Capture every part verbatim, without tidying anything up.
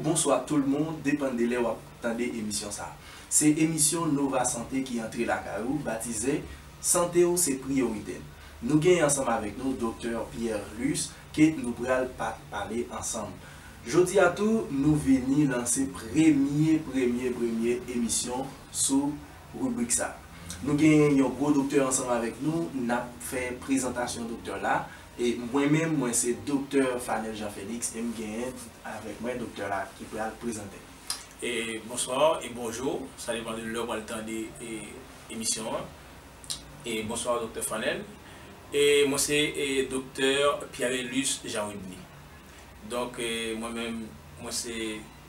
Bonswa tout le monde, depann de lè w ap tande emisyon sa. Se emisyon Nova Santé ki antre lakay ou, batize Sante w se priyorite n. Nou genyen ansanm avèk nou Doktè Pierre Luce ke nou pral pa- pale ansanm. Jodi a tou, nou vini lanse premye, premye, premye emisyon sou ribrik sa. Nou genyen yon gwo doktè ansanm avèk nou, n ap fè prezantasyon doktè la. E mwen menm, mwen se Doktè Fanel Jean Félix, e m genyen avèk mwen doktè la ki pral prezante. E bonswa e bonjou, sa depann de lè w pral tande e, emisyon an. E bonswa Doktè Fanel. E mwen se e, Doktè Pierre Luce Jean Rudny. Donk e, mwen menm, mwen se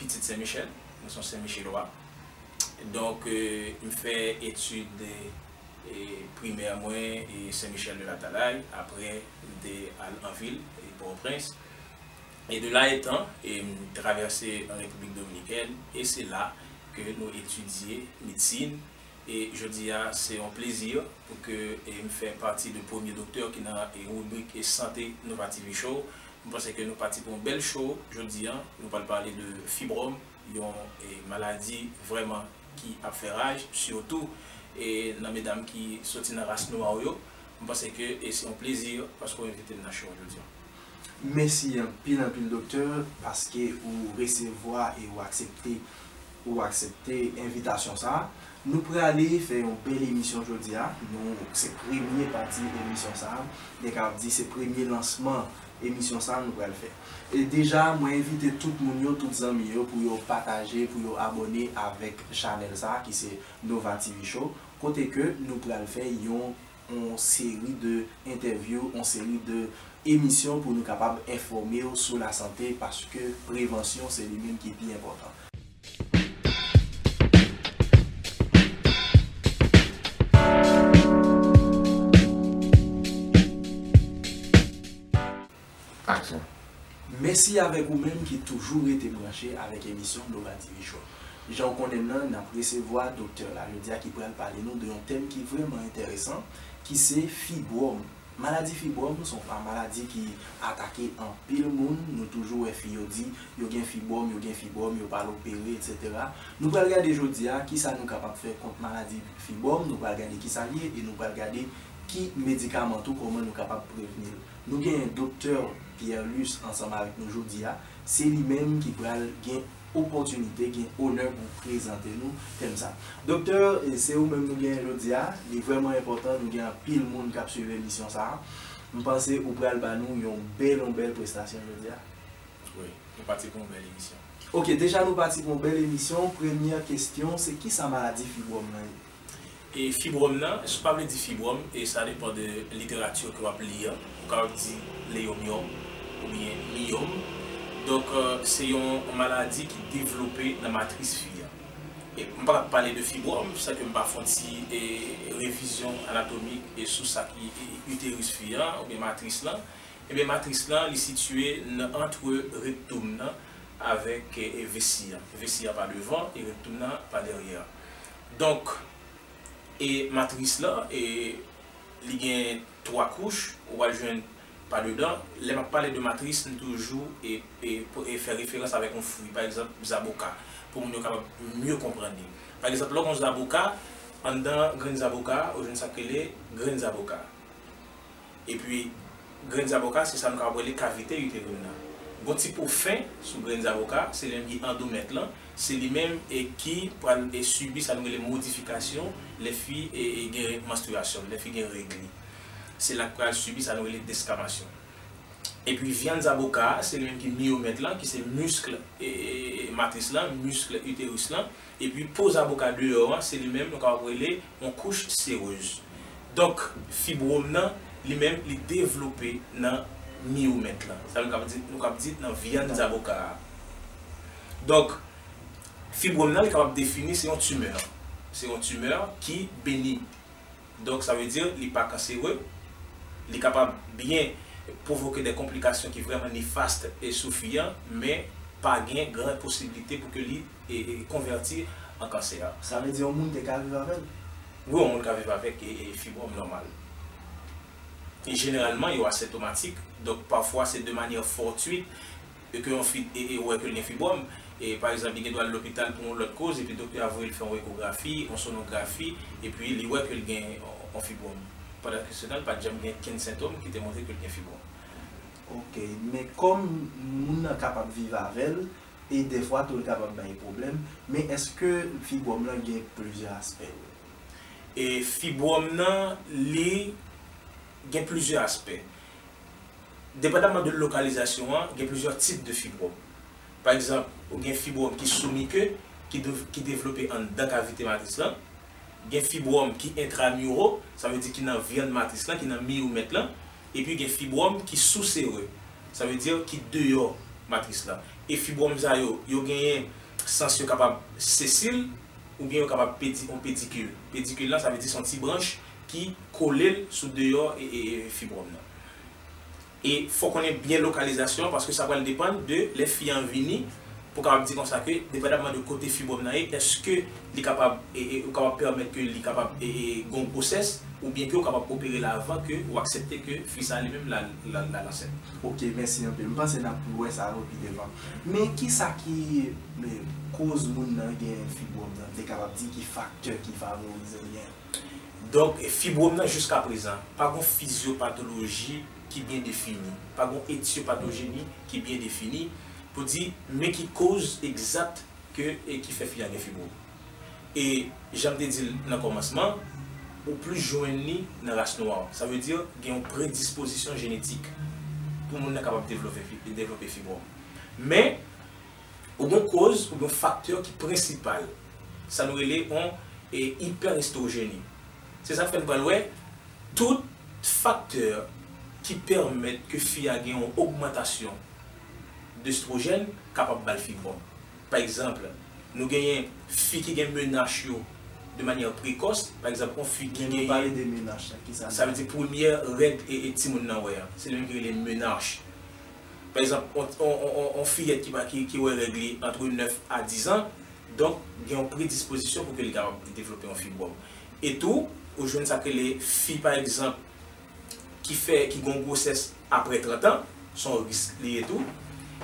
pitit Sen Michèl, mwen se yon Sen Michelwa. Donk e, m fè etid e, primè mwen e Sen Michèl de Latalay, apre m te al an vil e Pòtoprens. E de la etan, e m travèse an Repiblik Dominikèn, e se la ke nou etidye medsin. E jodi a, se yon plezi pou ke e m fè pati de premye doktè ki nan e ribrik e Sante Nova T V Show. M panse ke nou pati pou yon bèl show jodi a. Nou pral pale de fibwòm, yon e maladi vrèman ki ap fè raj, sitou e nan medam ki soti nan ras nwa yo. M panse ke e se yon plezi paske w envite m nan show jodi a. Mèsi anpil, anpil, doktè, paske ou resevwa e ou aksepte, ou aksepte envitasyon sa a. Nou prale fè yon bèl emisyon jodi a. Nou, se premye pati emisyon sa a. Nèg ap di se premye lansman emisyon sa a nou pral fè. E deja, mwen envite tout moun yo, tout zanmi yo, pou yo pataje, pou yo abòne avèk chanèl sa a, ki se Nova T V Show, kote ke nou pral fè yon, yon seri de entèvyou, yon seri de emisyon pou nou kapab enfòme w sou lasante, paske prevansyon se li menm ki pi enpòtan. Aksyon. Mèsi avèk ou menm ki toujou rete branche avèk emisyon Nova T V Show. Jan w konnen l lan, n ap resevwa doktè la jodi a ki pral pale nou de yon tèm ki vrèman enteresan, ki se fibwòm. Maladi fibwòm se yon pa- maladi ki atake anpil moun. Nou toujou wè fi yo di yo gen fibwòm, yo gen fibwòm, yo pral opere, etsetera. Nou pral gade jodi a kisa nou kapab fè kont maladi fibwòm, nou pral gade kisa l ye e nou pral gade ki medikaman tou, kòman nou kapab prevni l. Nou genyen Doktè Pierre Luce ansanm avèk nou jodi a. Se li menm ki pral gen opòtinite, gen onè pou prezante nou tèm sa. Doktè, e, se ou menm nou genyen jodi a. Li vrèman enpòtan, nou gen anpil moun k ap swiv emisyon sa a. M panse ou pral ba nou yon bèl, yon bèl prestasyon jodi a. Wi, nou pati pou yon bèl emisyon. Ok, deja nou pati pou yon bèl emisyon. Premyè kesyon, se kisa maladi fibwòm nan ye? E fibwòm nan, sa pa vle di fibwòm, e sa depann de literati ke w ap li an. Ou kapab di leyomyòm oubyen miyòm. Donk, e, se yon maladi ki devlope nan matris fi an. E m pa t ap pale de fibwòm san ke m pa fè yon ti, e, revizyon anatomik, e, sou sa ki, e, iteris fi an oubyen matris lan. Ebyen, matris lan, li sitiye nan, antre rektom nan avèk, e, vesi an. Vesi an pa devan e rektom nan pa dèyè. Donk, e matris lan, e, li gen twa kouch, ou pral jwenn pa dedan. Lè m ap pale de matris, m toujou e, e, e fè referans avèk yon fwi, pa egzanp, zaboka, pou moun yo kapab mye konprann li. Pa egzanp, lè w gen yon zaboka, anndan grenn zaboka, ou jwenn sa k rele grenn zaboka. Epi, grenn zaboka, se sa nou kapab rele kavite iterin nan. Gon ti po fen sou grenn zaboka, se li menm ki andomèt lan, se li menm e ki pral e sibi sa nou rele modifikasyon lè fi e, e gen manstriyasyon, lè fi gen règ li. Se la k pral sibi sa nou rele deskamasyon. Epi vyann zaboka a, se li menm ki miyomèt lan, ki se misk e, e, matris lan, misk iteris lan. Epi po zaboka deyò an, se li menm nou kapab rele yon kouch serez. Donk, fibwòm nan, li menm, li devlope nan miyomèt lan. Sa nou kapab di, nou kapab di nan vyann zaboka a. Donk, fibwòm nan, li kapab defini, se yon timè. Se yon timè ki benin. Donk, sa vle di, li pa kansere, li kapab byen pwovoke de konplikasyon ki vrèman nefast e sou fi an, men pa gen gran posiblite pou ke li e, e konvèti an kansè. Sa vle di yon moun te ka viv avè l? Wi, yon moun ka viv avèk e, e fibwòm nòmal. E jeneralman, yo asentomatik, donk pafwa se de manyè fòtwit e ke yon fi e, e wè ke l gen fibwòm, E pa egzanp, li gen dwa al lopital pou yon lòt koz, epi doktè a voye l fè yon ekografi, yon sonografi, epi li wè ke l gen yon, yon fibwòm. Pandan ke setan, l pa t janm gen kenn sentòm ki te montre ke l gen fibwòm. Ok, men kòm moun nan kapab viv avè l, e dèfwa tou l kapab bay pwoblèm, men èske fibwòm lan gen plizyè aspè? E fibwòm nan, li gen plizyè aspè. Depandaman de lokalizasyon an, gen plizyè tip de fibwòm. Pa egzanp, ou gen fibwòm ki sou mike, ki, dev- ki devlope anndan kavite matris lan. Gen fibwòm ki entramuro, sa vle di ki nan vyann matris lan, ki nan mi ou mèt lan. Epi gen fibwòm ki sou sere, sa vle di ki deyò matris lan. E fibwòm sa yo, yo genyen sans yo kapab sesil, oubyen yo kapab pedi, yon pedikil. Pedikil lan, sa vle di se yon ti branch ki kole l sou deyò e, e, e fibwòm nan. E fò konnen byen lokalizasyon an, paske sa pral depann de lè fi an vini, pou kapab di konsa ke, depandaman de kote fibwòm nan ye, èske li kapab, e, e, ou kapab pèmèt ke li kapab, e, e, gon gwosès, oubyen ke ou kapab opere l avan ke ou aksepte ke fi sa li menm la, la, la ansent. Ok, mèsi anpil. M panse n ap wè sa yo pi devan. Men kisa ki men, koz moun nan gen fibwòm nan? M te kapab di ki faktè ki favorize l gen? Donk, fibwòm nan jiska prezan, pa gon fizyopatoloji ki byen defini, pa gon etyopatojeni ki byen defini pou di men ki koz egzat ke, e ki fè fi a gen fibwòm. E jan m te di l nan kòmansman, ou plis jwenn li nan ras nwa. Sa vle di gen yon predispozisyon jenetik pou moun nan kapab devlope, fi- devlope fibwòm. Men, ou gen yon koz, ou gen yon faktè ki prensipal. Sa nou rele yon, e, ipèrestrojeni. Se sa k fè n pral wè tout faktè ki pèmèt ke fi a gen yon ogmantasyon de estwojèn kapab ba l fibwòm. Pa egzanp, nou genyen fi ki gen menach yo de manyè prekòs. Pa egzanp, yon fi ki Men nou genyen pale de menach la, kisa sa vle di premyè règ e, e timoun nan wè a. Se li menm ki rele menach. Pa egzanp, on, on, on, on, on fiyèt ki, pa- ki, ki wè règ li antre nèf a diz an, donk, gen yon predispozisyon pou ke li kapab devlope yon fibwòm. E tou, ou jwenn sa k rele fi, pa egzanp, ki fè, ki gen yon gwosès apre trant an, se yon risk li ye tou.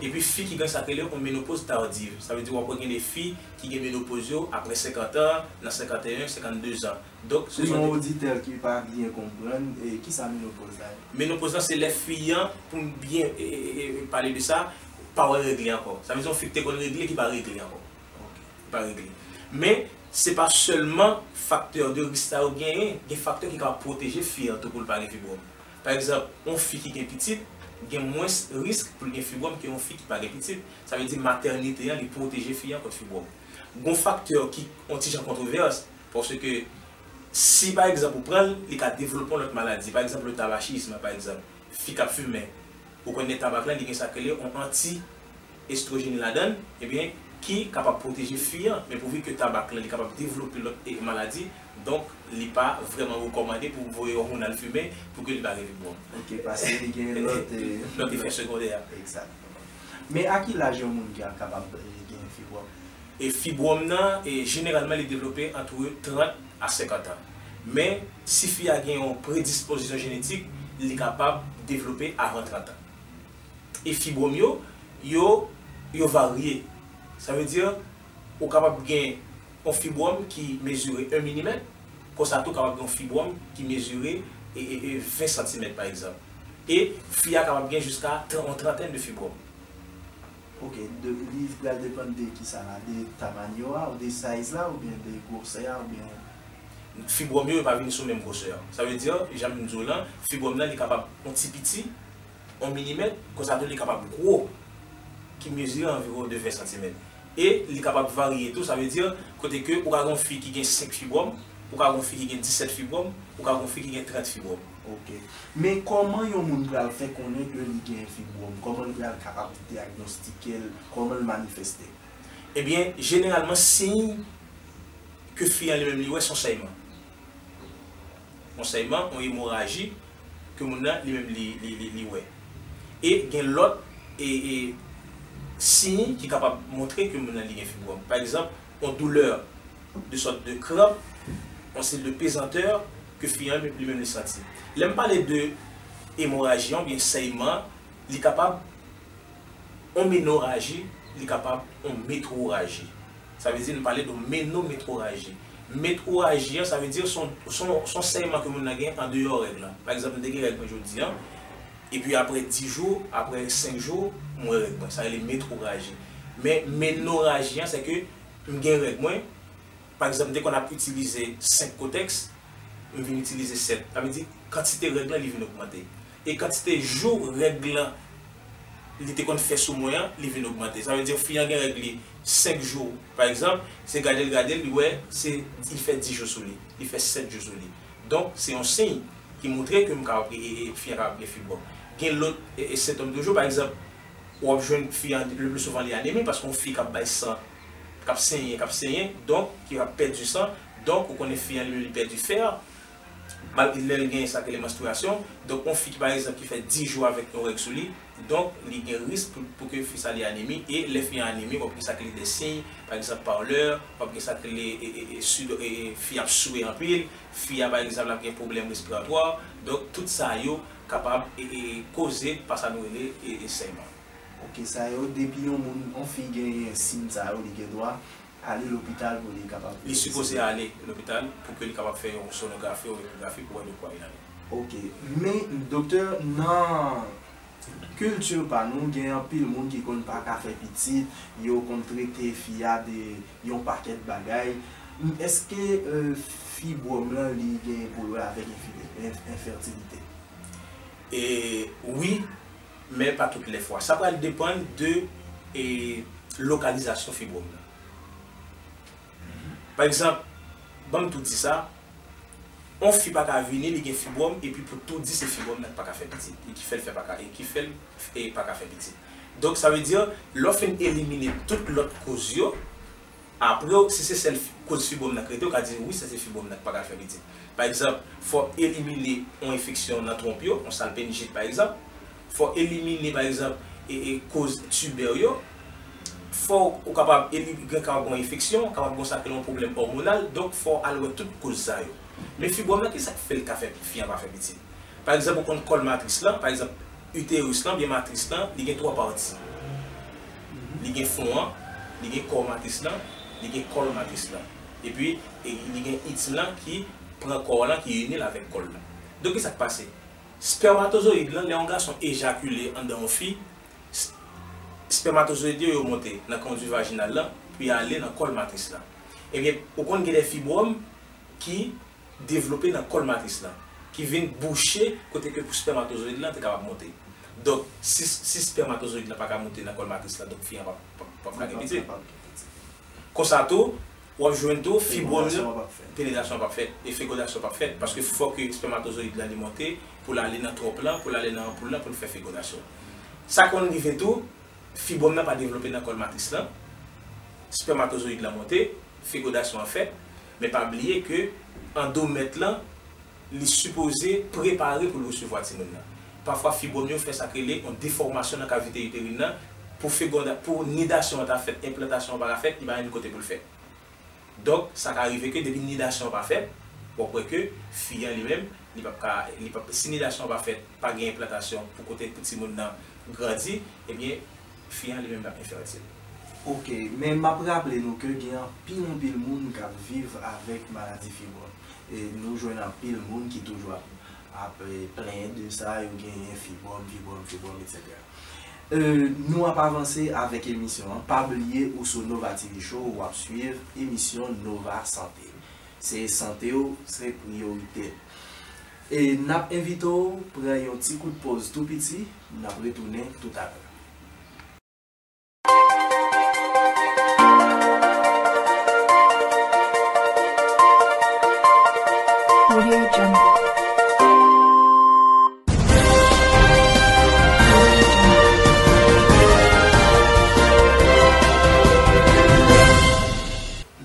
Epi fi ki gen sa k rele yon menopoz tardiv. Sa vle di w ap wè gen de fi ki gen menopoz yo apre senkant an, nan senkanteyen, senkannde zan. Donk, se Pou yon yon oditè ki pa byen konprann, e, kisa menopoz la ye? Menopoz lan se lè fi an, pou m byen e, e, e, e, pale de sa, pa wè règ li ankò. Sa vle di yon fi ki te konn regle ki pa regle ankò. Ok. Ki pa regle. Men, se pa sèlman faktè de risk sa yo genyen, gen faktè ki kapab pwoteje fi an tou pou l pa gen fibwòm. Pa egzanp, yon fi ki gen pitit gen mwens risk pou l gen fibwòm ke yon fi ki pa gen pitit. Sa vle di matènite an, li pwoteje fi an kont fibwòm. Gon faktè ki yon ti jan kontwovès, paske si pa egzanp ou pran l, li ka devlope yon lòt maladi. Pa egzanp, le tabacisme, pa egzanp, fi k ap fimen. Ou konnen tabak lan, li gen sa k rele yon anti estwojeni ladan l, ebyen, ki kapab pwoteje fi an, men pouvi ke tabak lan, li kapab devlope lòt e, maladi, donk, li pa vrèman rekòmande pou voye yon moun al fimen pou ke li pa gen fibwòm. Ok, paske li gen lòt, e, Lòt efè segondè a. Egzakteman. Men a ki laj yon moun ki kapab, e, gen fibwòm? E fibwòm nan, e, jeneralman, li devlope antre trant a senkant an. Men, si fi a gen yon predispozisyon jenetik, li kapab devlope avan trant an. E fibwòm yo, yo, yo varye. Sa vle di, ou kapab gen yon fibwòm ki mezire en milimèt, konsa tou kapab gen yon fibwòm ki mezire, e, e, e ven santimèt, pa egzanp. E fi a kapab gen jiska tran- yon trantèn de fibwòm. Ok, de, li pral depann de kisa la? De tamanyo a, ou de size la, oubyen de gwosè a, oubyen Fibwòm yo, yo pa vin sou menm gwosè. Sa vle di, jan m di w lan, fibwòm nan, li kapab yon ti piti, yon milimèt, konsa tou li kapab gwo, ki mezire anviwon de ven santimèt. E li kapab varye tou, sa vle di, kote ke ou ka gen yon fi ki gen senk fibwòm, ou ka gen yon fi ki gen disèt fibwòm, ou ka gen yon fi ki gen trant fibwòm. Ok. Men kòman yon moun pral fè konnen ke li gen fibwòm? Kòman l pral kapab dyagnostike l? Kòman l manifeste? Ebyen, jeneralman, siy ke fi an li menm li wè se yon sèyman. Yon sèyman, yon emoraji ke moun nan li menm li, li, li, li wè. E gen lòt e, e, siy ki kapab montre ke moun nan li gen fibwòm. Pa egzanp, yon doulè de sòt de kranp, yon stil de pezantè ke fi an li menm li santi. Lè m pale de emoraji an oubyen sèyman, li kapab yon menoraji li kapab yon metroraji. Sa vle di, nou pale de menometroraji. Metroraji an, sa vle di, se yon, se yon, se yon sèyman ke moun nan gen andeyò règ lan. Pa egzanp, m te gen règ mwen jodi an, epi apre dis jou, apre senk jou, m wè règ mwen. Sa rele metroraji. Men, menoraji an, se ke m gen règ mwen, pa egzanp, m te konn ap itilize senk kotèks, m vin itilize sèt. Sa vle di, kantite règ lan, li vin ogmante. E kantite jou règ lan, li te konn fè sou mwen an, li vin ogmante. Sa vle di, fi an gen règ li senk jou, pa egzanp, se gade l, gade l, li wè, se, li fè dis jou sou li, li fè sèt jou sou li. Donk, se yon siy ki montre ke m kapab, e, e, e, fi an kapab gen fibwòm. Gen lòt, e, e, sentòm toujou, pa egzanp, w ap jwenn fi an, le pli souvan, li anemi, paske yon fi k ap bay san, k ap senyen, k ap senyen, donk, ki ap pèdi san, donk, ou konnen fi an, li menm, li pèdi fè, mal, lè l gen sa k rele manstriyasyon. Donk, yon fi ki, pa egzanp, ki fè dis jou avèk yon règ sou li, donk, li gen risk pou, pou ke fi sa li anemi, e lè fi an anemi, w ap gen sa k rele de siy, pa egzanp, pâleur, w ap gen sa k rele, e, e, e, sud, e, e, fi ap swe anpil, fi a, pa egzanp, l ap gen pwoblèm respiratwa. Donk, tout sa yo kapab, e, e, koze pa sa nou rele, e, e, sèyman. Ok, sa yo, depi yon moun, yon fi genyen siy sa yo, li gen dwa ale lopital pou li kapab fè Li sipoze ale lopital pou ke li kapab fè yon sonografi ou ekografi pou wè de kwa il en est. Ok, men doktè, nan kilti pa nou, gen anpil moun ki konn pa ka fè pitit, yo konn trete fi a de yon pakèt bagay. Èske, euh, fibwòm lan, li gen pou wè avèk enfide-, enf-, enfètilite? E wi, men pa tout lè fwa. Sa pral depann de, e, lokalizasyon fibwòm nan. Pa egzanp, ban m tou di sa, yon fi pa ka vini, li gen fibwòm, epi pou tou di se fibwòm nan ki pa ka fè pitit, e ki fè l fè pa ka, e ki fè l, e, pa ka fè pitit. Donk, sa vle di, lè w fin elimine tout lòt koz yo, apre, si se sèl fi-, koz fibwòm nan k rete, w ka di, wi, sa se fibwòm nan ki pa ka fè pitit. Pa egzanp, fò w elimine yon enfeksyon nan twonp yo, yon salpenijit, pa egzanp. Fò w elimine, pa egzanp, e, e, koz tibè yo. Fò w kapab eli-, gen kapab yon enfeksyon, kapab gen sa k rele yon pwoblèm òmonal, donk fò w al wè tout koz sa yo. Men fibwòm nan, ki sa k fè l ka fè fi an pa fè pitit? Pa egzanp, ou konn kòl matris lan, pa egzanp, iteris lan, byen matris lan, li gen twa pati. Li gen fon an, li gen kò matris lan, li gen kòl matris lan. Epi, e, li gen itim lan ki pran kò lan, ki ini l avèk kòl lan. Donk, ki sa k pase? Spèmatozoyid lan, lè yon gason ejakile anndan yon fi, s-, spèmatozoyid yo, yo monte nan kondi vajinal lan, pou y ale nan kòl matris lan. Ebyen, ou konn gen de fibwòm ki devlope nan kòl matris lan, ki vin bouche kote ke pou spèmatozoyid lan te kapab monte. Donk, si, si spèmatozoyid lan pa ka monte nan kòl matris lan, donk fi an p ap, p ap, p ap ka gen pitit. Konsa tou, w ap jwenn tou fibwòm yo, penetrasyon an p ap fèt, e fekodasyon p ap fèt, paske fòk spèmatozoyid lan li monte pou l ale nan twonp lan, pou l ale nan anpoul lan, pou l fè fekodasyon. Sa konn rive tou, fibwòm nan pa devlope nan kòl matris lan, spèmatozoyid lan monte, fekodasyon an fèt, men pa bliye ke andomèt lan, li sipoze prepare pou l resevwa timoun nan. Pafwa, fibwòm yo fè sa k rele yon defòmasyon nan kavite iterin nan, pou fegonda-, pou nidasyon an ta fèt, enplantasyon an pa ka fèt, li pa gen kote pou l fèt. Donk, sa ka rive ke depi nidasyon an pa fèt, w ap wè ke fi an li menm, li p ap ka, li p ap, si nidasyon an pa fèt, pa gen enplantasyon pou kote pou timoun nan grandi, ebyen, fi an li menm l ap enfètil. Ok, men m ap raple nou ke gen anpil, anpil moun k ap viv avèk maladi fibwòm. E nou jwenn anpil moun ki toujou ap, ap, e, plenyen de sa, yo genyen fibwòm, fibwòm, fibwòm, etsetera. E, nou ap avanse avèk emisyon an. Pa bliye ou sou Nova T V Show, w ap swiv emisyon Nova Sante. Se sante w, se priyorite. E n ap envite w pran yon ti kout pòz tou piti, n ap retounen toutalè. Audio Jungle.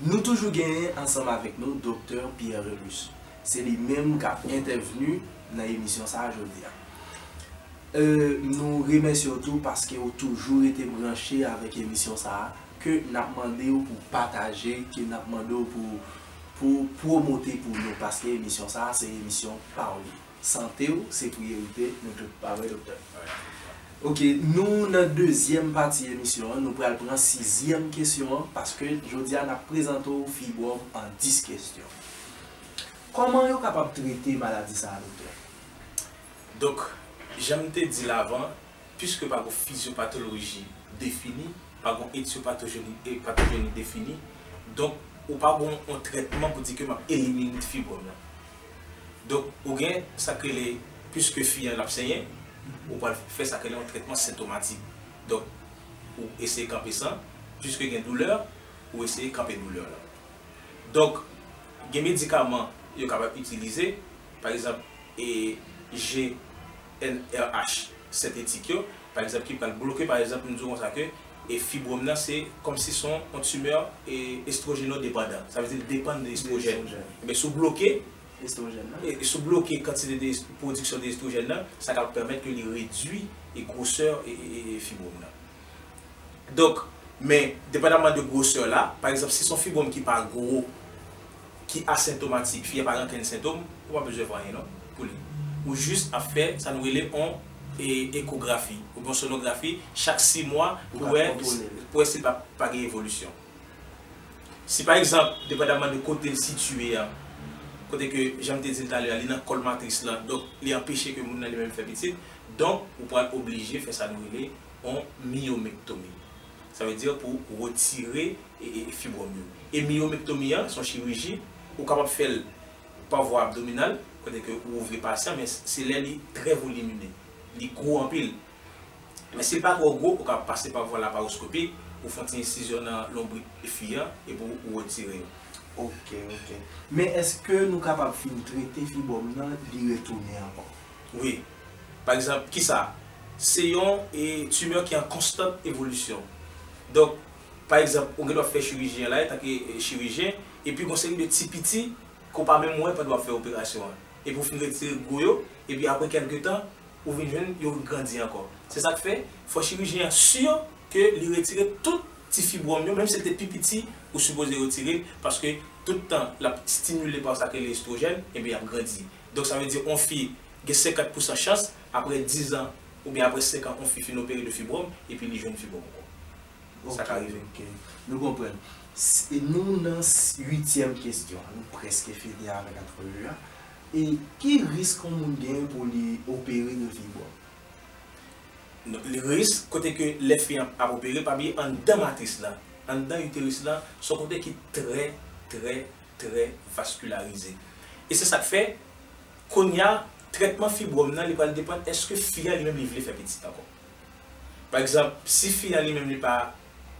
Nou toujou genyen ansanm avèk nou Doktè Pierre Relus. Se li menm k ap entèvni nan emisyon sa a jodi a. E, nou remèsye w tou paske w toujou rete branche avèk emisyon sa a, ke n ap mande w pou pataje, ke n ap mande w pou, pou pwomote pou nou, paske emisyon sa a se emisyon pa w li. Sante w se priyorite nou tout, pa vre, doktè? Ok, nou nan dezyèm pati emisyon an, nou pral pran sizyèm kesyon an, paske jodi a n ap prezante w fibwòm an dis kesyon. Kòman yo kapab trete maladi sa a, doktè? Donk, jan m te di l avan, piske pa gen fizyopatoloji defini, pa gen etyopatojeni e patojeni defini, donk ou pa gen yon trètman pou di ke m ap elimine fibwòm nan. Donk, ou gen sa k rele, piske fi an l ap senyen, ou pral fè sa k rele yon trètman sentomatik. Donk, ou eseye kanpe san, piske gen doulè, ou eseye kanpe doulè lan. Donk, gen medikaman yo kapab itilize, pa egzanp, e, G N R H sentetik yo, pa egzanp, ki pral bloke, pa egzanp, m di w konsa ke, e fibwòm nan se kòmsi se yon timè e estwojenodepandan. Sa vle di l depann de estwojèn. Ebyen, si w bloke, Estwojèn nan. E, e si w bloke kantite de pwodiksyon de estwojèn nan, sa ka pèmèt ke li redui e gwosè e, e, e fibwòm nan. Donk, men, depandaman de gwosè la, pa egzanp, si se yon fibwòm ki pa gwo, ki asentomatik, fi a pa gen okenn sentòm, ou pa bezwen fè anyen non, pou li. Ou jis ap fè sa nou rele yon e, ekografi, oubyen sonografi, chak sis mwa, pou wè, pou wè si l pa, pa gen evolisyon. Si pa egzanp, depandaman de kote l sitiye a, kote ke, jan m te di l talè a, li nan kòl matris lan, donk li anpeche ke moun nan li menm fè pitit, donk ou pral oblije fè sa nou rele yon miyomektomi. Sa vle di pou retire e, e, fibwòm yo. E miyomektomi an, se yon chiriji, ou kapab fè l pa vwa abdominal, kote ke ou ouvri pasyan, men se lè li trè volimine, li gwo anpil. Men si l pa twò gwo, ou ka pase pa vwa laparoskopik, ou fè yon ti ensizyon nan lonbrit fi an, epi ou retire yo. Ok, ok. Men èske nou kapab fin trete fibwòm nan, li retounen ankò? Wi. Pa egzanp, kisa? Se yon e, timè ki an konstant evolisyon. Donk, pa egzanp, ou gen dwa fè chiriji an la, etanke e, chirijyen, epi gen yon seri de ti piti ke w pa menm wè pandan w ap fè operasyon an. Epi w fin retire gwo yo, epi apre kèlke tan, ou vin jwenn yo grandi ankò. Se sa k fè, fò chirijyen an si ke li retire tout ti fibwòm yo, menm si l te pi piti, ou sipoze retire l, paske tout tan l ap stimile pa sa k rele estwojèn, ebyen y ap grandi. Donk sa vle di yon fi gen senkant pousan chans, apre diz an, oubyen apre senk an, yon fi fin opere de fibwòm, epi li jwenn fibwòm ankò. Sa ka rive. Ok, nou konprann. S- Nou nan s- uityèm kesyon an, nou prèske fini avèk antrevi a. E ki risk yon moun genyen pou li opere de fibwòm? Non, li risk, kote ke lè fi an ap opere, pa bliye anndan matris lan, anndan iteris lan, se yon kote ki trè, trè, trè vaskilarize. E se sa k fè, kounye a, trètman fibwòm nan, li pral depann èske fi a li menm li vle fè pitit ankò. Pa egzanp, si fi a li menm li pa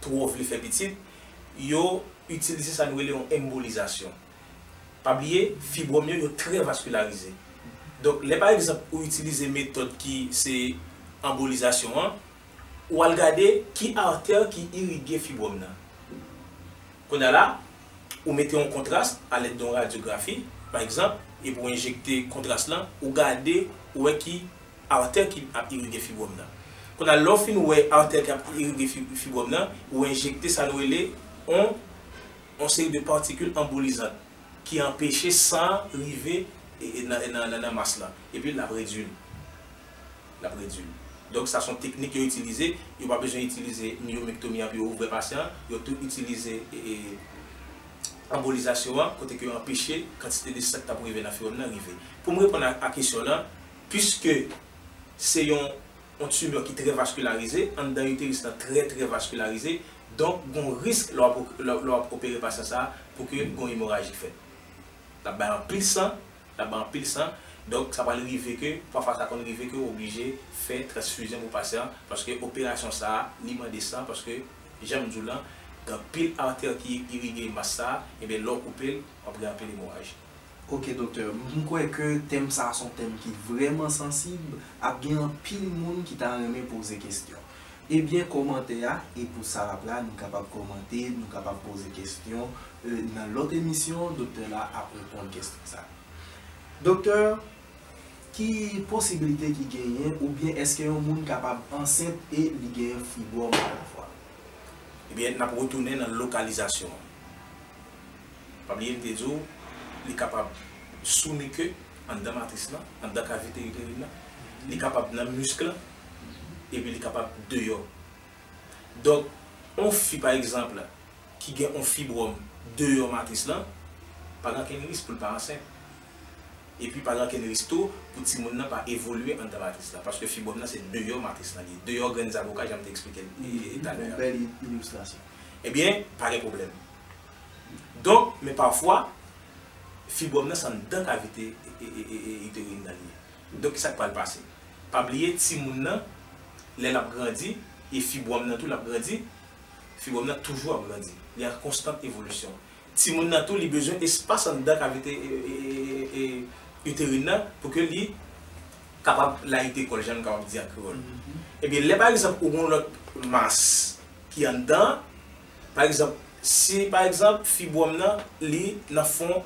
twò vle fè pitit, yo itilize sa nou rele yon enbolizasyon. Pa bliye, fibwòm yo, yo trè vaskilarize. Donk, lè pa egzanp ou itilize metòd ki se anbolizasyon an, ou al gade ki atè ki irige fibwòm nan. Kounye a la, ou mete yon kontras alèd de yon radyografi, pa egzanp, epi ou enjekte kontras lan, ou gade, ou wè ki atè ki ap irige fibwòm nan. Kounye a, lè w fin wè atè ki ap irige fi- fibwòm nan, ou enjekte sa nou rele yon, yon seri de patikil anbolizant ki anpeche san an rive e, e, nan, nan, nan, nan mas lan. Epi l ap redui l. L ap redui l. Donk, sa se yon teknik yo itilize. Yo pa bezwen itilize miyomektomi an pou yo ouvè pasyan an. Yo tou itilize e, e, anbolizasyon an, kote ke yo anpeche kantite de san k t ap rive nan fibwòm nan rive. Pou m reponn a, a kesyon w lan, piske se yon, yon timè ki trè vaskilarize, anndan iteris lan trè, trè vaskilarize, donk, gen yon risk lè w ap, lè, lè w ap opere pasyan sa a pou ke gen yon emoraji fèt. L ap bay anpil san, l ap bay anpil san. Donk, sa pral rive ke, pafwa sa konn rive ke w oblije fè transfizyon pou pasyan an, paske operasyon sa a, li mande san, paske, jan m di w lan, gen anpil atè ki irige mas sa a, ebyen, lè w koupe l, w ap gen anpil emoraji. Ok, doktè, m kwè ke tèm sa a se yon tèm ki vrèman sansib, ap gen anpil moun ki ta renmen poze kesyon. Ebyen, kòmantè a, e pou sa l ap la, nou kapab kòmante, nou kapab poze kesyon, e, nan lòt emisyon, doktè la ap reponn kesyon sa. Doktè, ki posibilite ki genyen, oubyen èske yon moun kapab ansent e li genyen fibwòm alafwa? Ebyen, n ap retounen nan lokalizasyon an. Pa bliye m te di w, li kapab sou mike, anndan matris lan, anndan kavite iterin nan, li kapab nan misk lan, epi li kapab deyò. Donk, yon fi, pa egzanp, ki gen yon fibwòm deyò matris lan, pa gen ankenn risk pou l pa ansent. Epi pa gen ankenn risk tou pou timoun nan pa evolye anndan matris lan, paske fibwòm nan se deyò matris lan li ye, deyò grenn zaboka, jan m te eksplike l, e, e, talè a. Bèl i-, ilistrasyon. Ebyen, pa gen pwoblèm. Donk, men pafwa, fibwòm nan se anndan kavite, e, e, e, e, iterin nan li ye. Donk, ki sa k pral pase? Pa bliye, timoun nan, lè l ap grandi, e fibwòm nan tou, l ap grandi, fibwòm nan toujou ap grandi. Li an konstant evolisyon. Timoun nan tou, li bezwen espas anndan kavite, e, e, e, e, e, iterin nan pou ke li kapab layite kò l, jan nou kapab di an kreyòl. Ebyen, lè, pa egzanp, ou gen yon lòt mas ki anndan, pa egzanp, si, pa egzanp, fibwòm nan, li nan fon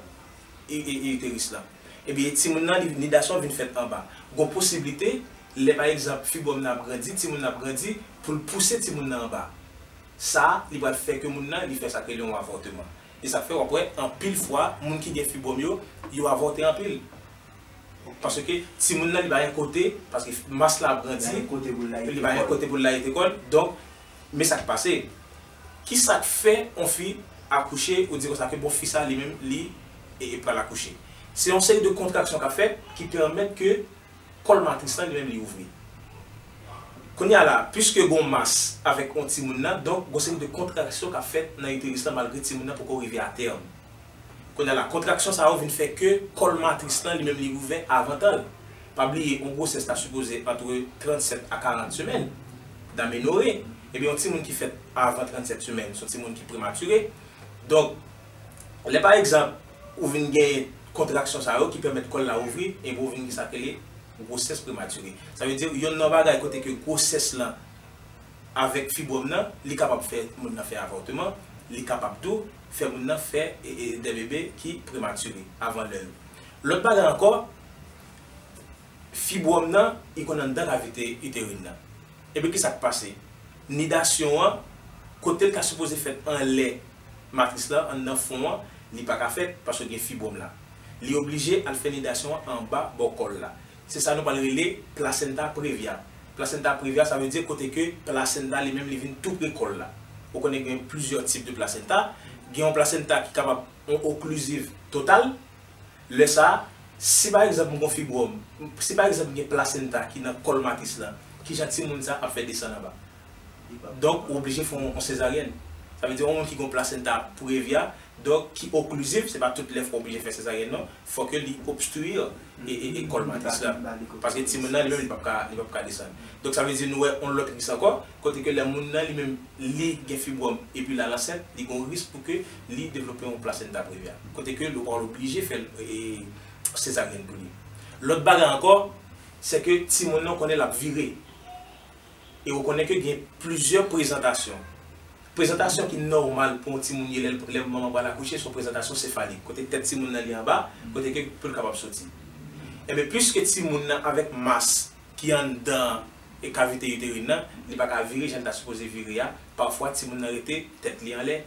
i-, i-, iteris la. Ebyen, timoun nan, li, nidasyon vin fèt anba. Gon posiblite, lè pa egzanp, fibwòm nan ap grandi, timoun nan ap grandi, pou l pouse timoun nan anba. Sa, li pral fè ke moun nan, li fè sa k rele yon avòteman. E sa k fè w ap wè, anpil fwa, moun ki gen fibwòm yo, yo avòte anpil. Paske timoun nan, li pa gen kote, paske mas la ap grandi, li pa gen kote pou l layite kò l. Donk, men sa k pase. Ki sa k fè yon fi akouche, ou di konsa ke bon, fi sa li menm, li, e, e pral akouche? Se yon seri de kontraksyon k ap fèt ki pèmèt ke kòl matris lan li menm li ouvri. Kounye a la, piske gon mas avèk yon timoun nan, donk gon seri de kontraksyon k ap fèt nan iteris lan malgre timoun nan poko rive a tèm. Kounye a la, kontraksyon sa yo vin fè ke kòl matris lan li menm li ouvè avan tan l. Pa bliye, yon gwosès ta sipoze antre trannsèt a karant semèn, d'amenorrhée. Ebyen, yon timoun ki fèt avan trannsèt semèn, se yon timoun ki prematire. Donk, lè pa egzanp, ou vin gen kontraksyon sa yo ki pèmèt kòl la ouvri, epi ou vin gen sa k rele gwosès prematire. Sa vle di, yonn nan bagay kote ke gwosès lan avèk fibwòm nan, li kapab fè moun nan fè avòteman, li kapab tou fè moun nan fè, e, e, de bebe ki prematire, avan lè yo. Lòt bagay ankò, fibwòm nan, li konn anndan kavite iterin nan. Ebyen, ki sa k pase? Nidasyon an, kote l ta sipoze fèt anlè matris lan, anndan fon an, li pa ka fèt, paske gen fibwòm la. Li oblije al fè nidasyon an anba bò kòl la. Se sa nou pral rele placenta previa. Placenta previa, sa vle di kote ke placenta li menm li vin tou pre kòl la. Ou konnen gen plizyè tip de placenta. Gen yon placenta ki kapab yon okliziv total. Lè sa a, si pa egzanp m gon fibwòm, si pa egzanp m gen placenta ki nan kòl matris lan, kijan timoun sa ap fè desann anba? Donk, ou oblije fè yon, yon sezaryèn. Sa vle di, yon moun ki gon placenta previa, donk, ki okliziv, se pa tout lè fò oblije fè sezaryèn, non. Fò ke li obstriye e, e, e kòl matris la. Paske timoun nan, li menm, li p ap ka, li p ap ka desann. Donk, sa vle di, nou wè yon lòt risk ankò, kote ke lè moun nan, li menm, li gen fibwòm, epi l al ansent, li gon risk pou ke li devlope yon placenta previa. Kote ke l pral oblije fè, e, sezaryèn pou li. Lòt bagay ankò, se ke timoun nan, ou konnen l ap vire. E ou konnen ke gen plizyè prezantasyon. Prezantasyon ki nòmal pou yon timoun ye lè, lè manman pral akouche, se yon prezantasyon sefalik, kote tèt timoun nan li anba, kote ke pou l kapab soti. Ebyen, piske timoun nan avèk mas ki anndan e kavite iterin nan, li pa ka vire jan l ta sipoze vire a, pafwa timoun nan rete tèt li anlè.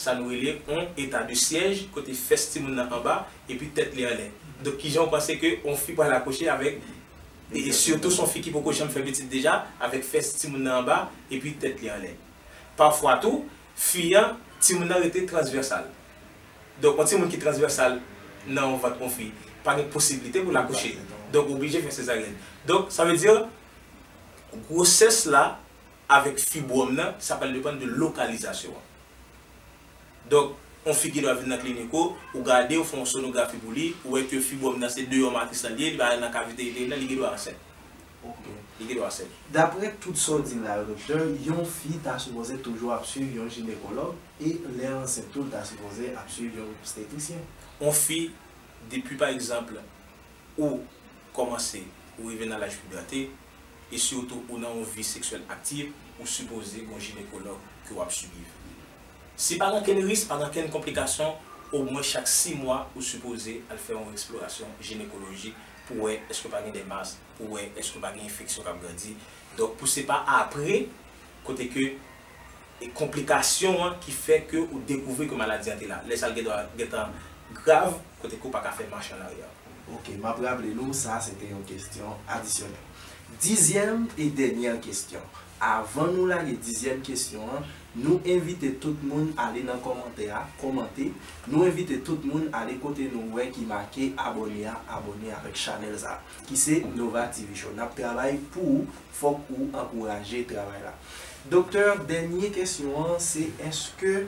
Sa nou rele yon état de siège, kote fès timoun nan anba, epi tèt li anlè. Donk, kijan w panse ke yon fi pral akouche avèk, e, e sitou se yon fi ki poko janm fè pitit deja, avèk fès timoun nan anba, epi tèt li anlè? Pafwa tou, fi an, timoun nan rete transvèsal. Donk, yon timoun ki transvèsal nan yon vant yon fi, pa gen posiblite pou l akouche. Donk, ou oblije fè sezaryèn. Donk, sa vle di, gwosès la, avèk fibwòm nan, sa pral depann de lokalizasyon an. Donk, yon fi ki dwa vin nan klinik ou, ou gade, ou fè yon sonografi pou li, ou wè ke fibwòm nan se deyò matris lan li ye, li pa nan kavite iterin nan, li gen dwa ansent. Ok. Li gen dwa ansent. Daprè tout sa w di la yo, doktè, yon fi ta sipoze toujou ap swiv yon jinekològ, e lè l ansent tou, l ta sipoze ap swiv yon obstetrisyen. Yon fi, depi pa egzanp, ou kòmanse, ou rive nan laj pibète, e sitou ou nan yon vi seksyèl aktif, ou sipoze gon jinekològ ke w ap swiv. Si pa gen okenn risk, pa gen okenn konplikasyon, omwen chak sis mwa, ou sipoze al fè yon eksplorasyon jinekolojik pou wè èske pa gen de mas, pou wè èske pa gen enfeksyon k ap grandi. Donk, pou se pa apre, kote ke e konplikasyon an ki fè ke ou dekouvri ke maladi an te la. Lè sa a l gen dwa gentan grav, kote ke ou pa ka fè mach an aryè. Ok, m ap raple nou, sa se te yon kesyon adisyonèl. Dizyèm e dènyè kesyon. Avan nou lage dizyèm kesyon an, nou envite tout moun ale nan kòmantè a, kòmante. Nou envite tout moun ale kote nou wè ki make abòne a, abòne avèk chanèl sa a, ki se Nova T V Show. N ap travay pou ou, fòk ou ankouraje travay la. Doktè, dènyè kesyon an, se èske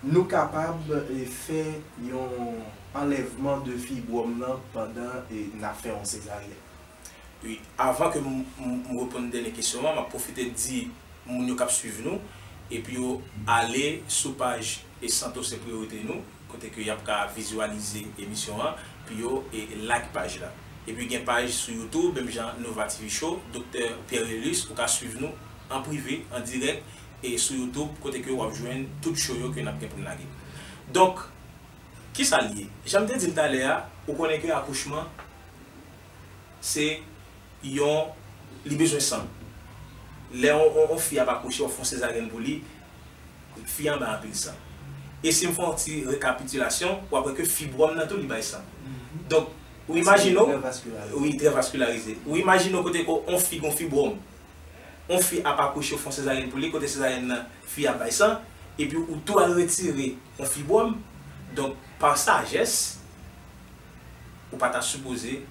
nou kapab, eh, fè yon anlèvman de fibwòm nan pandan, eh, n ap fè yon sezaryèn? Wi, avan ke m, m, m reponn dènyè kesyon an, m ap pwofite di moun yo k ap swiv nou, epi yo ale sou paj e Sante w se priyorite nou, kote ke y ap ka vizyalize emisyon an, pou yo e like paj la. Epi gen paj sou YouTube, menm jan Nova T V Show, Doktè Pierre Lelus, ou ka swiv nou an prive, an dirèk, e sou YouTube, kote ke w ap jwenn tout show yo ke n ap gen pou n lage. Donk, kisa l ye? Jan m te di l talè a, ou konnen ke akouchman, se yon, li bezwen san. Lè yon, yon, yon fi ap akouche, w ap fè yon sezaryèn pou li, fi an bay anpil san. E si m fè yon ti rekapitilasyon, w ap wè ke fibwòm nan tou li bay san. Donk, ou imajine w, wi, trè vaskilarize. Ou imajine w kote ke yon fi gon fibwòm, yon fi ap akouche, w fè yon sezaryèn pou li, kote sezaryèn nan, fi a bay san, epi ou tou al retire yon fibwòm. Donk, pa sajès, ou pa ta sipoze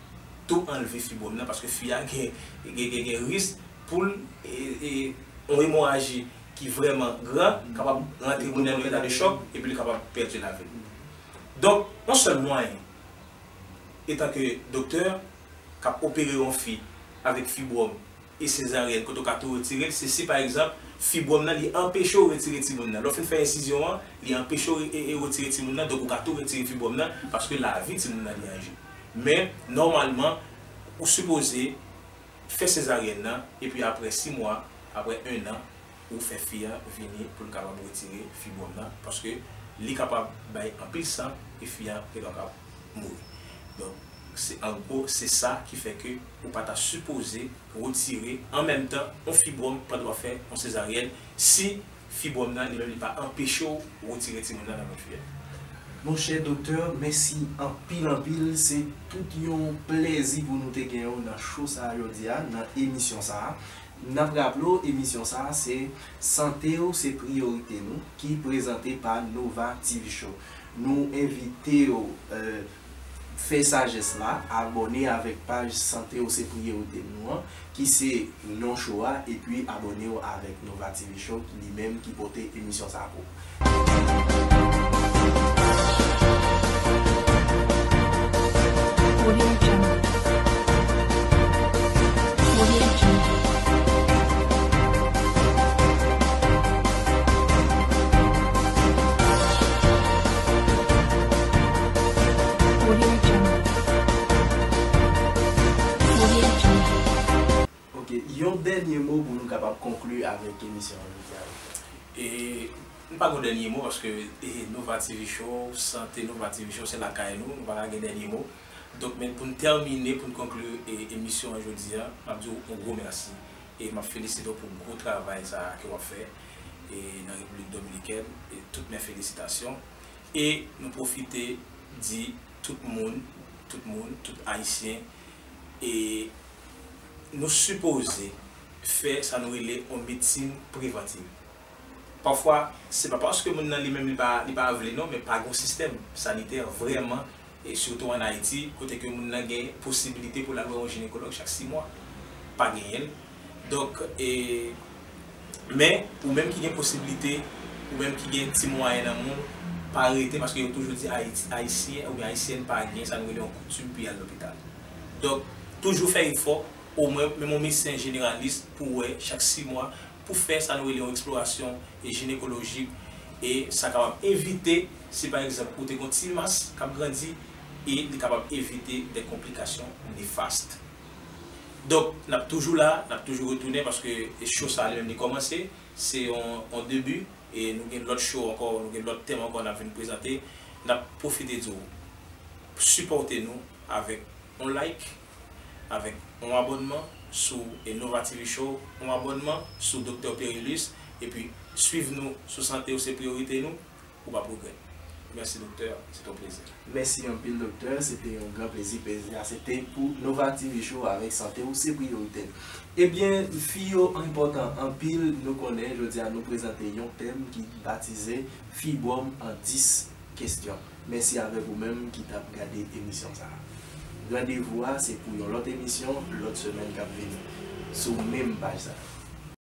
tou anlve fibwòm nan, paske fi a gen, gen, gen, gen risk pou l, e, e, yon emoraji ki vrèman gran, kapab rantre moun nan yon eta de chòk, epi li kapab pèdi lavi l. Donk, yon sèl mwayen, etanke doktè k ap opere yon fi avèk fibwòm e sezaryèn, kote w ka tou retire l, se si, pa egzanp, fibwòm nan li anpeche w retire timoun nan. Lè w fin fè ensizyon an, li anpeche w re-, e, e retire timoun nan, donk ou ka tou retire fibwòm nan, paske lavi timoun nan li an je. Men, nòmalman, ou sipoze fè sezaryèn nan, epi apre sis mwa, apre en an, ou fè fi an vini pou l kapab retire fibwòm nan, paske li kapab bay anpil san, e fi an gentan ka mouri. Donk, se, an gwo, se sa ki fè ke ou pa ta sipoze retire an menm tan yon fibwòm pandan w ap fè yon sezaryèn, si fibwòm nan, li menm, li pa anpeche w retire timoun nan nan vant fi a. Monchè doktè, mèsi anpil, anpil. Se tout yon plèzi pou nou te gen w nan show sa a jodi a, nan emisyon sa a. N ap raple w, emisyon sa a se Sante w se priyorite nou, ki prezante pa Nova T V Show. Nou envite w, eh, fè sajès la, abòne avèk paj Sante w se priyorite nou an, ki se non show a, epi abòne w avèk Nova T V Show, li menm ki pote emisyon sa a pou ou. Audio Jungle. Audio Jungle. Audio Jungle. Audio Jungle. Ok, yon dènye mo pou nou kapab konkli avèk emisyon an jodi a. E, m pa gen dènye mo paske, e, Nova T V Show, Sante Nova T V Show, se lakay nou, nou pa ka gen dènye mo. Donk, men pou n tèmine, pou n konkli, e, emisyon an jodi a, m ap di w yon gwo mèsi. E m ap felisite w pou gwo travay sa a ke w ap fè, e, nan Repiblik Dominikèn. E tout men felisitasyon. E nou pwofite di tout moun, tout moun, tout Ayisyen, e nou sipoze fè sa nou rele yon medsin prevantiv. Pafwa, se pa paske moun nan li menm li pa, li pa vle non, men pa gen yon sistèm sanitè vrèman, e sitou ann Ayiti, kote ke moun nan gen posibilite pou l al wè yon jinekològ chak sis mwa. Pa genyen l. Donk, e, men, ou menm ki gen posiblite, ou menm ki gen ti mwayen nan men w, pa rete, paske yo toujou di Ayiti, Ayisyen oubyen Ayisyèn pa gen sa nou rele yon koutim pou y al lopital. Donk, toujou fè efò, omwen, menm yon medsen jeneralis pou wè chak sis mwa, pou fè sa nou rele yon eksplorasyon, e, jinekolojik, e sa kapab evite, si pa egzanp, ou te gen yon ti mas k ap grandi, e li kapab evite de konplikasyon nefast. Donk, n ap toujou la, n ap toujou retounen, paske show sa a li menm li kòmanse, se yon, yon debi, e nou gen lòt show ankò, nou gen lòt tèm ankò n ap vin prezante. N ap pwofite di w, sipòte nou avèk yon like, avèk yon abònman sou, e, Nova T V Show, yon abònman sou Doktè Perilus, epi swiv nou sou Sante w se priyorite nou, ou p ap regrèt. Mèsi doktè, se te yon plezi. Mèsi anpil doktè, se te yon gran plezi. Plezi a se te pou Nova T V Show avèk Sante w se priyorite. Ebyen, fi yo enpòtan anpil, nou konnen jodi a nou prezante yon tèm ki batize Fibwòm an dis kesyon. Mèsi avèk ou menm ki t ap gade emisyon sa a. Randevou a se pou yon lòt emisyon, lòt semèn k ap vini, sou menm paj sa a.